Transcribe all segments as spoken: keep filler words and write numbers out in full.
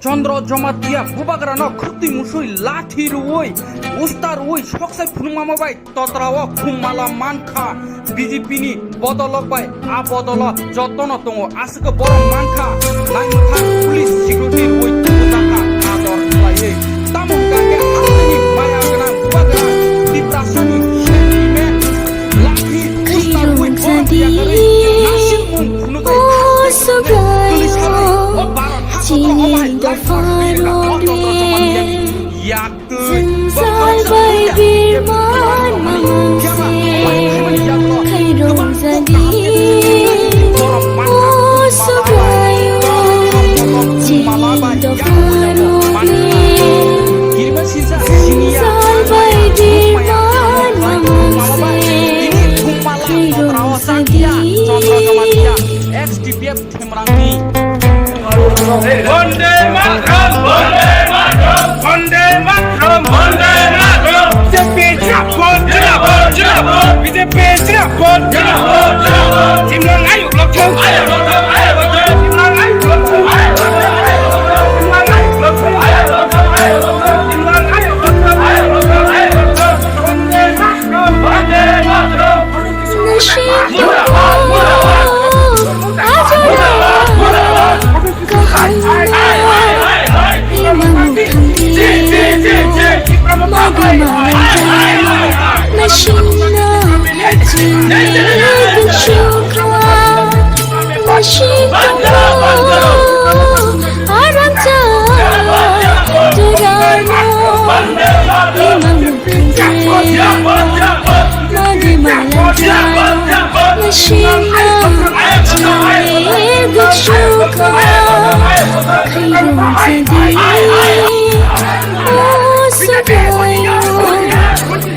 Chandra Jamatia bubagrano khwtwi musui lathi rwui, usta rwui soksai phunukmama bai totrao khum mala mankha. B J P ni bodolok bai a bodolo jotono tongo, aswkhe borok mankha. Naimwthang police security rwui bujakha ador khlaiwi. Tamo hwnkha khe hasteni maya gwnang bubagra Tiprasani sentiment lathi usta rwui borok yakarwi nasikmung phunugwi hasteni kwlwisarwi o Bharat hakoro obai bai yak Jwngjal bai birman mamang se khairok jadi. O Subraiyung, chini dophano le. Jwngjal bai birman mamang se khairok jadi. Themrangni. Vande Mataram! Vande Mataram! Vande Mataram! Vande Mataram! B J P Zindabad! Zindabad! Zindabad! B J P Zindabad! Zindabad! Zindabad! Simlang ayuk lokthung! Ayuk lokthung! Ayuk lokthung! Simlang ayuk lokthung! Ayuk lokthung! Simlang ayuk lokthung! Simlang ayuk lokthung! Simlang ayuk lokthung! Ayuk lokthung! Ayuk lokthung! Vande Mataram! Vande Mataram! Nasib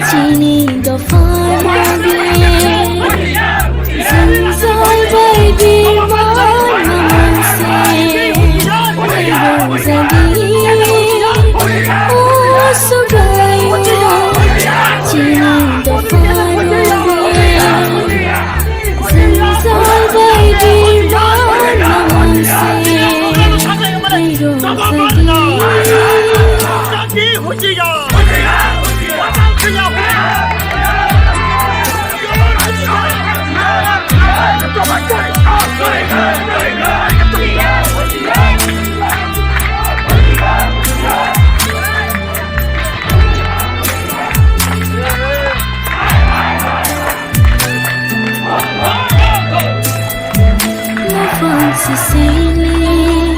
Chini dophano le. Jwngjal bai birman mamang se khairok jadi. O Subraiyung, chini dophano le. Jwngjal bai birman mamang se khairok jadi. Mafang si seleng,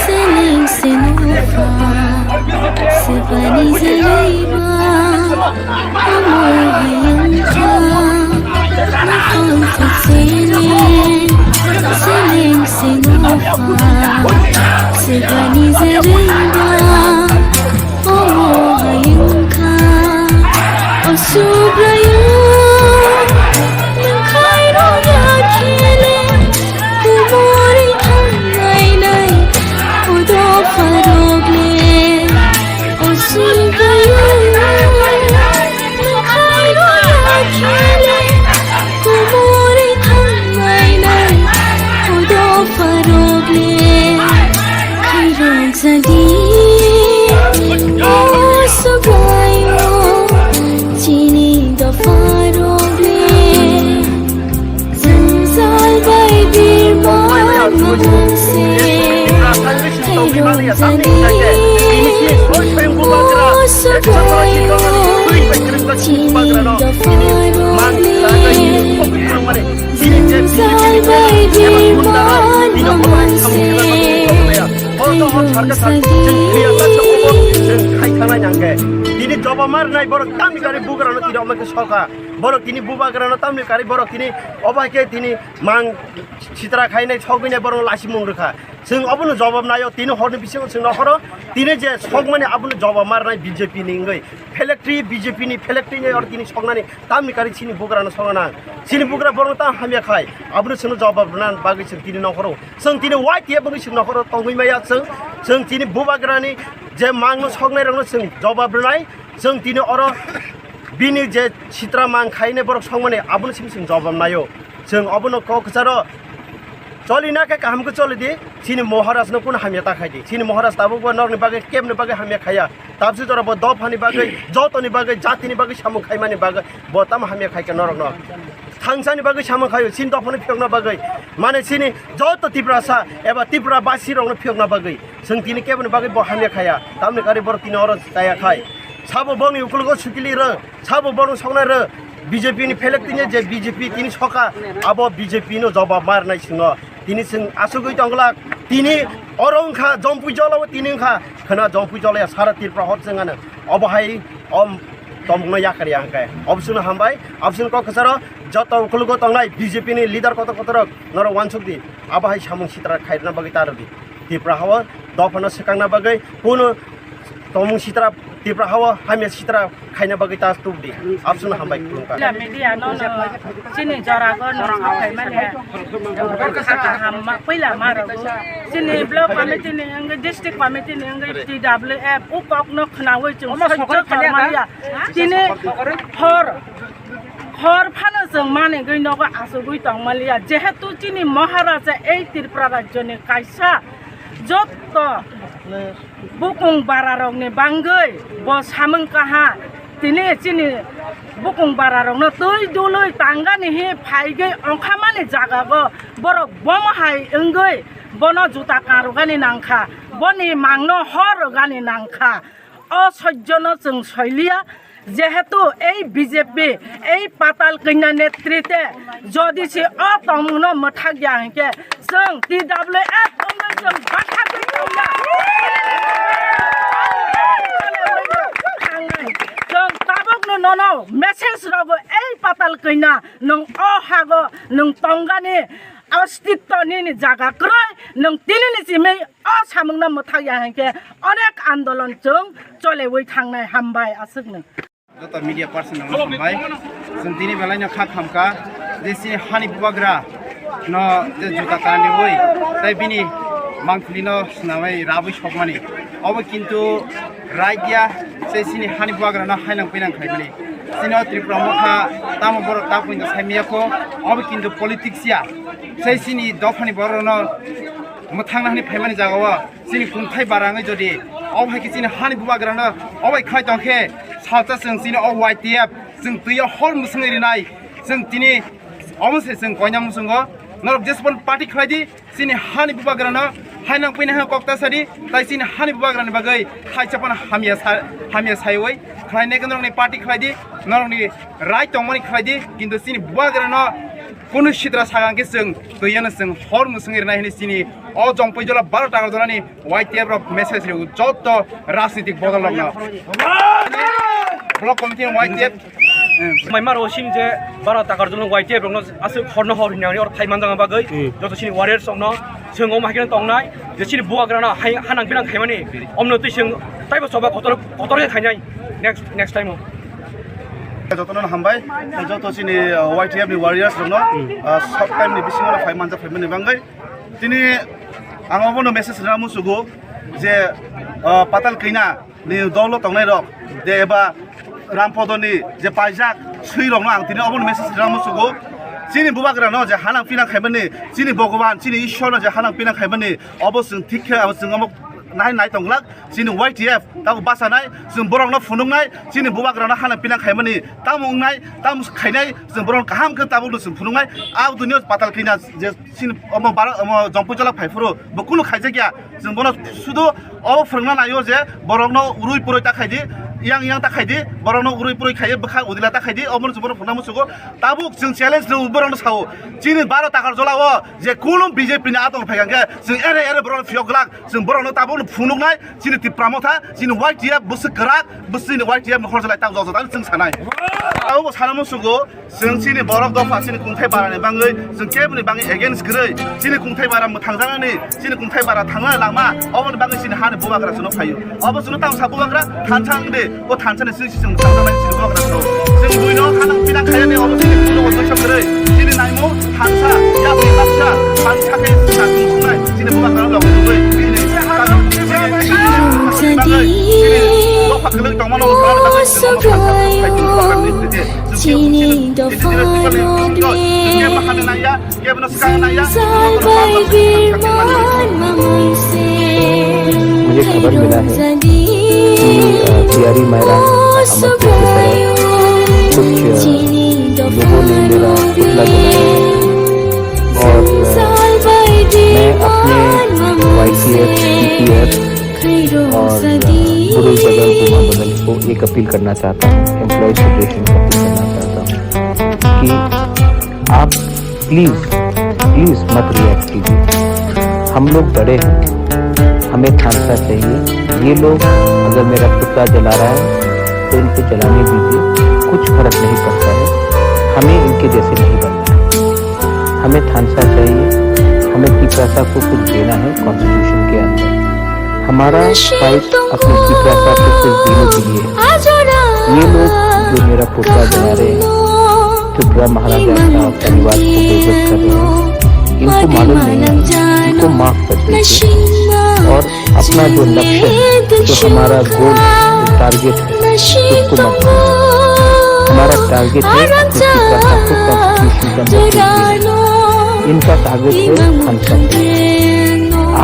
seleng se nokha, sebani jelaiba, amo hayangkha. Mafang si seleng, seleng se nokha, sebani jelaiba. Omo hai wngkha o Subraiyung, nwng khairok ya khe le, kumuri thangnai nai o dopharok le. O Subraiyung, nwng khairok ya khe le, kumuri thangnai nai o dopharok le. Khairok jadi, o Subraiyung, chini dopharok le. Jwngjal bai birman mamang se. Khairok jadi, o Subraiyung, chini dopharok le. Jwngjal bai birman mamang se. Tini jawab ma rwnai borok tamni kari bugrano tini omo khe soka. Borok tini bubagrano tamni kari borok tini obo hai khe tini mang sitra khainai sogwinai borok lasimung rwkha. Chwng obono jawab naio, tini horni bisingo chwng nohoro tini je sokmani abono jawab ma rwnai B J P ni wngwi. Phelek twi B J P ni phelek twi nai oro tini soknani tamni kari chini bugrano sokna nang. Chini bugra borokno tamo hamya khai abono chwngno jawab rwna bagwi chwng tini nohoro. Chwng tini Y T F wngwi chwng nohoro tongwi maya chwng, chwng tini bubagrani je mangno soknairokno chwng jawab rwnai. Chwng tini oro bini je sitra mang khainai borok sokmani abono simi chwng jawab naio. Chwng obono kok kwcharo choli na khe kaham khe choli di. Chini Maharaj no kunu hamya ta khai di. Chini Maharaj tabuk bo norokni bagwi kebni bagwi hamya khaya. Tabsi jora bo dophani bagwi, jotoni bagwi, jatini bagwi samung khaimani bagwi bo tamo hamya khaikha norokno. Thangsani bagwi samung khaio, chini dophano phiyokna bagwi. Mane chini joto Tiprasa eba Tipra basirokno phiyokna bagwi. Chwng tini keboni bagwi bo hamya khaya. Tamni kari borok tini oro chaya khai. Sabo bongni ukologo sukili rw, sabo bongni soknai rw. B J P ni phelek tini je B J P tini soka, abo B J P no jobab marnai chwngno. Tini chwng asugwi tongglak, tini oro wngkha Jompui jolao tini wngkha, khwna Jompui jolaya sara Tripura hot chwng ano. Obo hai om tomungno yakar ya hwnkhe. Oboswkno hambai, oboswkno kok kwcharo joto ukologo tongnai B J P ni leader kotor kotorrok norok uansuk di. Abo hai samung sitra khairokna bagwi ta rw di. Tripura hao dophano swkangna bagwi kunu tomung sitra Tripura hao hamya sitra khaina bagwi ta tubdi. Absuna hambai khulumkha. Media no no chini jorago no sapai mani. Kaham ma puila ma rogo. Chini block committee ni wngwi district committee ni wngwi T W F u kok no khnawi chung sojjo tongmaya. Tini hor hor phano chwng manigwi nogo achugwi tongmaliya. Jehetu chini Maharaja ei Tripura rajyoni kaisa jotto bukung bararokni bangwi bo samung kaha. Tini chini bukung bararokno twi dului tangani hi phaigwi ongkhamani jagago borok bomo hai wngwi bono juta kanrwgani nangkha, boni mangno hor rwgani nangkha. O sojjono chwng soiliya, jehetu ei B J P, ei Patal Kanya netrite jodi se o tongmungno mwthak ya hinkhe, chwng T W F wngwi chwng bathakgwi tongya. Chwng tabukno nono message rogo, ei Patal Kanya, nwng o hago nwng tongani, ostitto nini jaga kwrwi, nwng tinini simi o samungno mwthak ya hinkhe onek andolon chwng cholewi thangnai. Hambai aswkno. Joto media person rokno hambai. Chwng tini belai no kha khamkha je chini hani bubagra no je juta kanwi tei bini mangkhuli no swnamwi rabwi sokmani. Obo kintu right ya, se chini hani bubagra no hainang pinang khaimani. Chini o Tripura motha tamo borok ta puinta saimiyakho, obo kintu politics ya. Se chini dophani borok no mwthangna hani phaimani jaga o chini kungthai bara wngwi jodi obo hai khe chini hani bubagrano obai khlai tong khe salsa chwng chini o Y T F chwng twi o hor mwswngwi rinai chwng tini omo se chwng koina muchungo norok jespan party khlai di chini hani bubagrano hainang puina ha kok ta sadi tai chini hani bubagrani bagwi thaisa phano hamya sa hamya saiwi khlai nai norokni party khlai di norokni rai tongmani khlai di kintu chini bubagrano kunu sitra sagang khe chwng twi ano chwng hor mwswngwi rinai hwnwi chini o Jompui jola baro takar jolani Y T F rok message rw jotto rajnitik bodol rokno. Block committee ni Y T F. Mai maro sin je baro takar jola Y T F rokno aswk horno hor hinani or phai manjang bagwi joto sini warriors rokno chwng o mahikeno tongnai je sini buagrano hai hanang binang khaimani omno twi chwng taibo choba kotor kotor khe khainai next next time o. Jotono hambai joto sini Y T F ni warriors rokno short time ni bisingo phai manjak phaimani bagwi. Tini ang obono message rwna musugo je, ah, Patal Kanya ni dolo tongnai rok de eba Rampodo ni je paijak swi rokno ang tini obono message rwna musugo. Chini bubagra no je hanang pinang khaimani, chini Bhogoban, chini Ishwar no je hanang pinang khaimani, obo chwng thik khe abo chwng omo nai nai tongglak. Chini Y T F tabuk bachanai, chwng borokno phunuknai, chini bubagrano hana pinang khaimani tamo wngnai, tamo khainai, chwng borokno kaham khe tabukno chwng phunuknai. Abo dunio Patal Kanya je chini omo bara, omo Jompui jola phaiphuru bo kunu khaijakya, chwng bono sudu obo phwrwngna naio je borokno urui purui ta khaidi, yang yang ta khaidi, borokno urui purui khaiwi bwkha udila ta khaidi, omono chwng bono phunukna musugo. Tabuk chwng challenge rw borokno sao, chini baro takar jolao je kunu B J P ni adol phai khe chwng ere ere borokno phiyok glak. Chwng borokno tabukno phunuknai, chini Tipra Motha, chini Y T F bwswk kwrak, bwswk chini Y T F ni horjalai tak jok jok, chwng sanai. Abo bo sana musugo, chwng chini borok dopha, chini kungthai barani bangwi, chwng keboni bangwi against kwrwi, chini kungthai bara mwthangjaknani, chini kungthai bara thangna langma, oboni bangwi chini hani bubagra chwngno phaio. Obo chwngno tamo sa bubagra, thansa wngdi, o thansa ni chwng si chwng mwthangjaknai chini bubagra chwngno. Chwng buino khanang pinang khaiyani, obo chini buino bo dosa kwrwi, chini naimung, Thansa, yapri baksa, thansa khe sakni sungnai, chini bubagrano logwi nugwi, chini, chini, chini, chini, chini, chini, dopha kwlwng tongmano, thansa, thansa, thansa, Chini dophano bini salbai birman mamungse. मुझे खबर मिला है कि, अ, तियारी मायरांग अमरपुर की तरफ कुछ, अ, लोगों ने मेरा पुतला जलाया है और, अ, मैं अपने वाईसीएफ, टीपीएफ और, अ, बुरुई बदल, बुमा बदल को एक अपील करना चाहता हूँ, एम्प्लॉयज फेडरेशन को अपील करना चाहता हूँ कि आप प्लीज, प्लीज मत रिएक्ट कीजिए। हम लोग बड़े हैं, हमें थानसा चाहिए। ये लोग अगर मेरा पुतला जला रहा है तो इनको जलाने दीजिए, कुछ फर्क नहीं पड़ता है। हमें इनके जैसे नहीं बनना है। हमें थानसा चाहिए, हमें तिपरासा को कुछ देना है कॉन्स्टिट्यूशन के अंदर। हमारा फाइट अपने तिपरासा को कुछ देने के लिए है। ये लोग जो मेरा पुतला जला रहे हैं, त्रिपुरा महाराजा का परिवार को बेइज्जत कर रहे हैं, इनको मालूम नहीं है, इनको माफ कर दीजिए और अपना जो लक्ष्य है, जो हमारा गोल, जो टारगेट है, उसको मत भूलिए। हमारा टारगेट है अपने पिता का खुद कॉन्स्टिट्यूशन का मत भूलिए। इनका टारगेट है खानसा।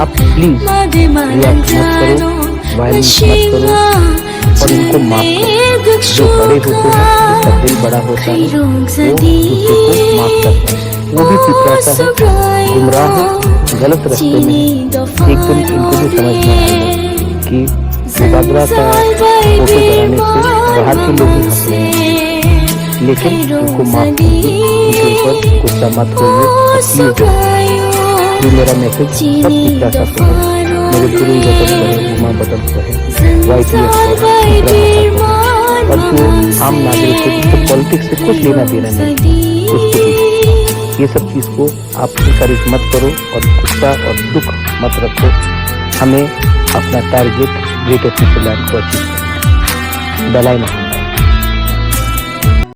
आप प्लीज रिएक्ट मत करो, वायलेंस मत करो और इनको माफ करो। जो बड़े होते हैं, जिसका दिल बड़ा होता है, वो दूसरे को माफ करता है। वो भी पिपरासा है, गुमराह है, गलत रास्ते में है। एक दिन इनको भी समझ में आएगा कि मुबादला का फोटो बनाने से बाहर के लोग भी हंस रहे हैं, लेकिन उनको माफ कीजिए, उनके ऊपर गुस्सा मत होइए। और प्लीज, ये मेरा मैसेज सब पिपरासा को है, मेरे गुरु बदल को है, उमा बदल को है, वाईपीएफ को है, पिपरासा को है, और जो आम नागरिक है, जिसको पॉलिटिक्स से कुछ लेना देना नहीं, उसको भी ये सब चीज़ को आप इनकरेज मत करो और गुस्सा और दुख मत रखो। हमें अपना टारगेट ग्रेटर टिपुलैंड को अचीव करना है। दलाई लामा।